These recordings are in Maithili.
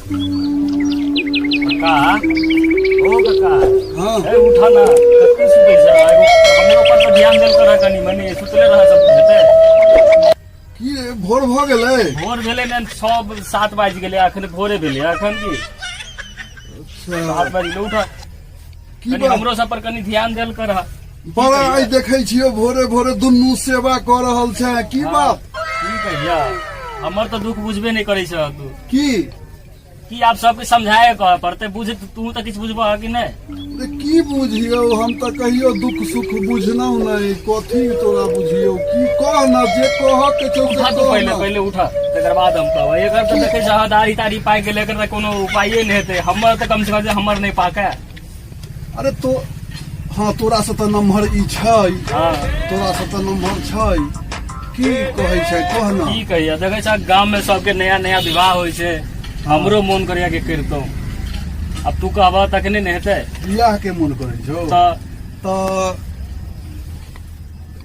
काका, ओ काका। हाँ। ए, उठा ना, कते सुतै छै? एगो हमरो पर तऽ ध्यान देल कर, कनी मनी सुतले रह सब हेतै। की रे, भोर भऽ गेलै? भोर भेलै ने, 6-7 बाजि गेलै अखन। भोरे भेलै अखन की? 7 बाजि गेलै, उठा। की कनी बात? हमरो सब पर कनी ध्यान देल कर। बड़ा आइ देखै छियौ, भोरे भोरे दुनू सेवा कऽ रहल छै, की बात? की कहिया, हमर तऽ दुख बुझबे नहि करै छ तू। की? की आब सबके समझाए कह पड़तै? बुझ, तू तऽ किछु बुझबह कि नहि? अरे की बुझियौ, हम तऽ कहियो दुख सुख बुझलहुँ नहि। कथी तोरा बुझियौ? की कह न, जे कहऽ के छौ से उठा तू कह पहिले। न। पहिले उठा, तकर बाद हम कहब। एकर तऽ देखै छह, दाढ़ी ताढ़ी पाकि गेलै, एकर तऽ कोनो उपाये नहि हेतै। हमर तऽ कम से कम जे हमर नहि पाकै। अरे तो हँ, तोरा से तऽ नम्हर ई छै। तोरा से तऽ नम्हर छै। की कहै छै, कह न। की कहिया, देखै छह, गाम में सबके नया नया विवाह होइ छै, हमरो मोन करैया कि करितहुँ। आब तू कहबह तखने ने हेतै। बियाह के मोन करै छौ? तऽ। तऽ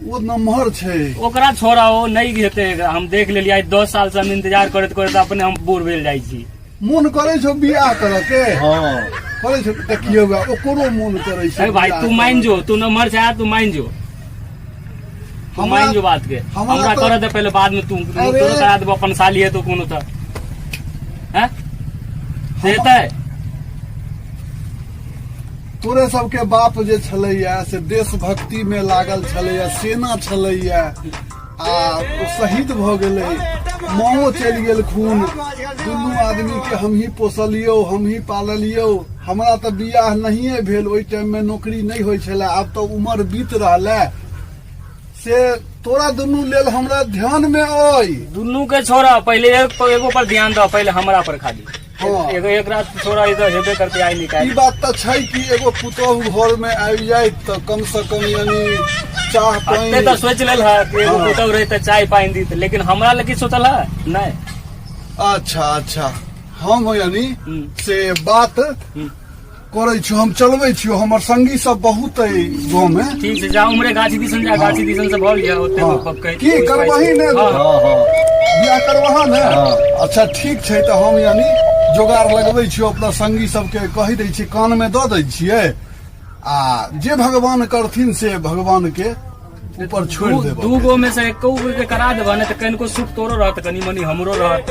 ओ नम्हर छै। ओकरा छोड़ा, ओ नहि हेतै। हम देख लेलियै, आइ 10 साल से हम इंतजार करैत करैत अपने हम बूढ़ भेल जाइ छी। मोन करै छौ बियाह करऽ के? हँ। करै छौ? देखियौ, ओकरो मोन करै छै अरे भाई, बियाह तू करऽ। मान जो, तू नम्हर छै, तू मान जो, तू मान जो बात के। हमरा हमरा तऽ करऽ दे पहिले, बाद में तू अरे। तोरो करा देबो। अपन साली है तो कोनो तऽ हैं से हेतै? तोरे सबके बाप जे छलैया से देशभक्ति में लागल छलैया, सेना छलैया आ ओ शहीद भऽ गेलै, माओ चलि गेल खून। दुनू आदमी के हमही पोसलियौ, हमही पाललियौ। हमरा तऽ बियाह नहिए भेल, ओहि टाइम में नौकरी नहि होइ छलै। आब तऽ उमर बीत रहल है, से तोरा दुनू लेल हमरा ध्यान में अइ। दुनू के छोड़ा, पहिले एक एगो पर ध्यान दो, पहिले हमरा पर खाली। एगो एक रात छोड़ा, ई तऽ हेबे करते आइ ई निकाल। बात तऽ छै कि एगो पुतोहु घर में आबि जाय तऽ कम से कम यानी चाह अते पानि तऽ सोच लेल है कि एगो पुतहु रहे तऽ चाय पानि दी, लेकिन हमरा लए की सोचल है नहीं। अच्छा अच्छा, हम यानी से बात करै छी, हम चलबै छी, हमर संगी सब बहुत अइ गाँव में। ठीक छै, जा उमरे गाछी दिसन जा, गाछी दिसन से भऽ लिअ ओते। कहि की करबही ने? हाँ। हँ। बियाह करबहा ने? हाँ। अच्छा ठीक छै, तऽ हम यानी जोगाड़ लगबै छियै, अपना संगी सबके कहि दै छियै, कान में दऽ दै छियै आ जे भगवान करथिन से भगवान के ऊपर छोड़ि देब। दू गो में से एको गो के करा देबह ने तऽ कनिको सुख तोरो रहत, कनि मनि हमरो रहत।